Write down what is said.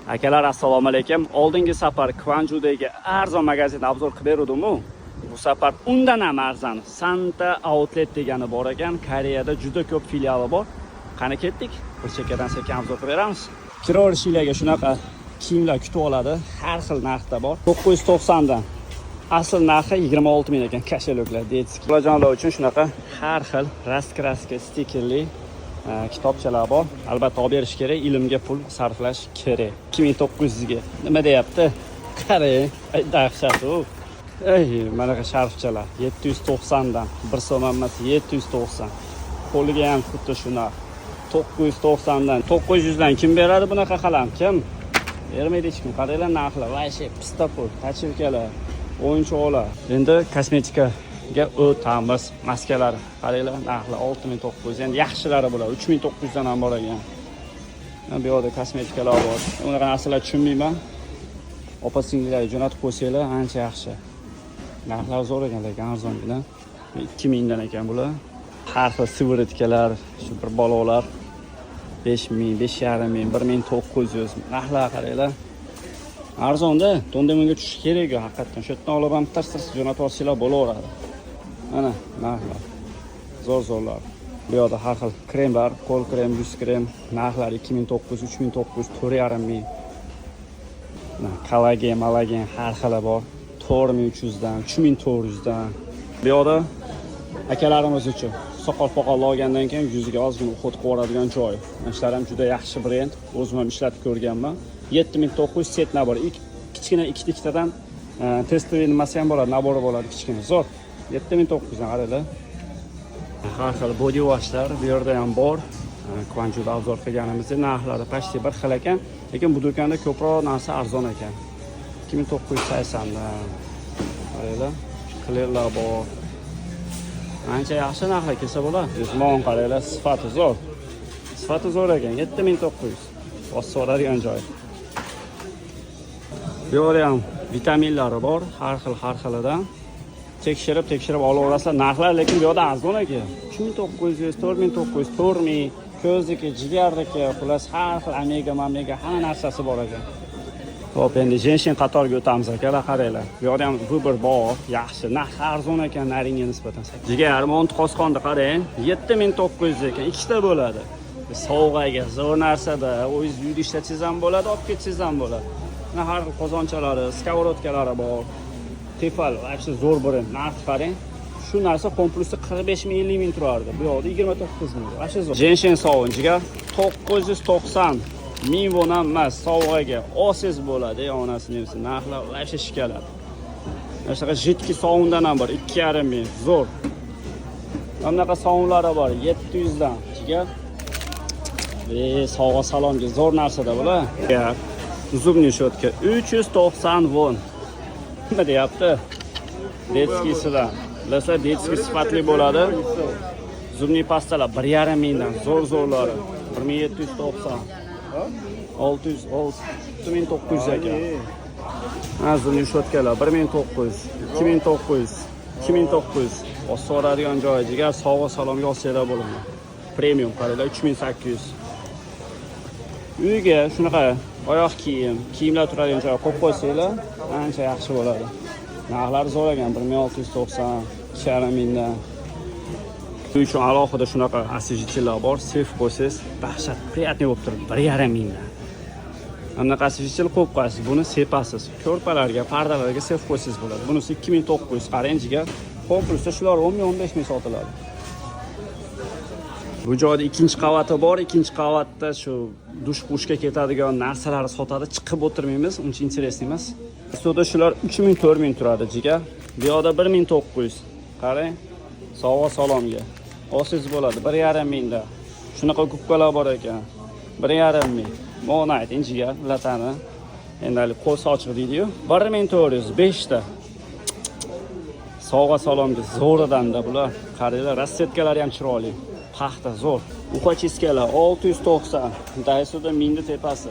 Akalar, assalomu alaykum. Oldingi safar Kvanjudagi arzon magazinni обзор qilib beruvdim-u. Bu safar undan ham arzon Santa Outlet degani bor ekan. Koreyada juda ko'p filiali bor. Qani, ketdik. Bir chekkadan sekin обзор qilib beramiz. Kiraverishinglarga shunaqa kiyimlar kutib oladi. Har xil narxda bor. 990 dan. Asl narxi 26 ming ekan, кошелёк lar, детский. Bolajonlar uchun shunaqa har xil раскраска, stikerli kitobchalar bor. Albatta olib berish kerak, ilmga pul sarflash kerak. 2900 ga. Nima deyapti? Qarang, ay, dahshat u. Ey, manaqa sharfchalar 790 dan, 1 so'm emas, 790. Qo'liga ham xuddi shu narx. 990 dan, 900 dan kim beradi bunaqa qalam? Kim? Bermaydi hech kim. Qaranglar narxlar, вообще pista pul, точилка lar, o'yinchoqlar. Endi kosmetikaga o'tamiz. Maskalar, qaranglar, narxlar 6900. Endi yaxshilari bular. 3900 dan ham bor ekan. Mana bu yoqda kosmetikalar bor. Unaqa narsalar tushunmayman. Opa singillarga jo'natib qo'ysanglar ancha yaxshi. Narxlar zo'r ekan, lekin arzongina. 2000 dan ekan bular. Har xil сыворотка lar, shu bir balolar 5000, 5,5 ming, 1900. Narxlar qaranglar. Arzonda, Dongdaemunga tushish kerak haqiqatdan. Shu yerdan olib ham tars tars jo'natib olsanglar bo'laveradi. Mana narxlar. Zo'r zo'rlar. Bu yoqda har xil kremlar, qo'l krem, yuz krem, narxlari 2900, 3900, 4,5 ming. Mana kollagen, malagen har xili bor. 4300 dan, 3400 dan. Bu yoqda akalarimiz uchun soqol poqol olgandan keyin yuziga ozgina уход qilib yuboradigan joy. Mana shular ham juda yaxshi brend. O'zim ham ishlatib ko'rganman. 7900 сет набор. Kichkina ikkita ikkitadan тестовый nimasi ham bo'ladi, набор i bo'ladi kichkina. Zo'r. 7900 dan, qaranglar. Har xil body washlar bu yerda ham bor. Kvanjuda обзор qilganimizda narxlari почти bir xil ekan, lekin bu do'konda ko'proq narsa arzon ekan. 2980 dan. Qaranglar, Clearlar bor. Ancha yaxshi narxlar kelsa bo'ladi. Jismon, qaranglar, sifati zo'r. Sifati zo'r ekan, 7900. Bosib yuboradigan joy. Bu yerda ham vitaminlari bor, har xil har xilidan. Tekshirib, tekshirib olaverasizlar. Narxlar lekin bu yoqda arzon ekan. 3900, 4900, 4000, ko'zniki, jigarniki, xullas har xil omega, omega hamma narsasi bor ekan. Xo'p, endi женщин qatoriga o'tamiz, akalar, qaranglar. Bu yoqda ham выбор bor, yaxshi. Narxi arzon ekan naringga nisbatan. Jigar, monti qosqonni qarang, 7900 ekan, ikkita bo'ladi. Sovg'aga zo'r narsada, o'zingiz uyda ishlatsangiz ham bo'ladi, olib ketsangiz ham bo'ladi. Mana har xil qozonchalari, сковородка lari bor. Tefal, вообще zo'r brend. Narxi qarang. Shu narsa Homplusda 45 ming, 50 ming turardi. Bu yoqda 29 ming. Вообще zo'r. Женщин sovun, jigar, 990 ming won ham emas, sovg'aga olsangiz bo'ladi, ey onasini emsin. Narxlar вообще shikalar. Mana shunaqa жидкий sovundan ham bor, 2,5 ming. Zo'r. Mana bunaqa sovunlari bor, 700 dan. Jigar. E, sovg'a salomga zo'r narsada bular. Зубный щетка 390 won. Nima deyapti? Детский sidan. Bilasizlar, детский sifatli bo'ladi. Зубный pastalar 1,5 mingdan, zo'r zo'rlari. 1790. 600, 6900 ekan. Ha, зубный щетка lar 1900, 2900, 2900. Bosib yuboradigan joyi, jigar, sovg'a salomga olsanglar bo'ladi. Premium qaranglar, 3800. Uyga shunaqa oyoq kiyim, kiyimlar turadigan joy qo'yib qo'ysanglar, ancha yaxshi bo'ladi. Narxlari zo'r ekan, 1690, 2,5 mingdan. Uy uchun alohida shunaqa освежитель lar bor, sef qo'ysangiz, dahshat приятный bo'lib turadi, 1,5 mingdan. Bunaqa освежитель qo'yib qo'yasiz, buni sepasiz. Ko'rpalarga, pardalarga sep qo'ysangiz bo'ladi. Bunisi 2900, qarang, jigar. Homplusda shular 10 ming, 15 ming sotiladi. Bu joyda ikkinchi qavati bor. Ikkinchi qavatda shu dush pushga ketadigan narsalarni sotadi. Chiqib o'tirmaymiz, uncha интересный emas. Ustida shular 3000, 4000 turadi, jigar. Bu yoqda 1900. Qarang, sovg'a salomga. Olsangiz bo'ladi, 1,5 mingda. Shunaqa gubkalar bor ekan. 1,5 ming. Mana ayting, jigar, latani. Endi hali qo'l sochiq deydi-yu. 1400, 5 ta. Sovg'a salomga zo'ridan-da bular. Qaranglar, расцветка lari ham chiroyli. Paxta zo'r. Ухочистка lar 690. Daisoda mingni tepasi.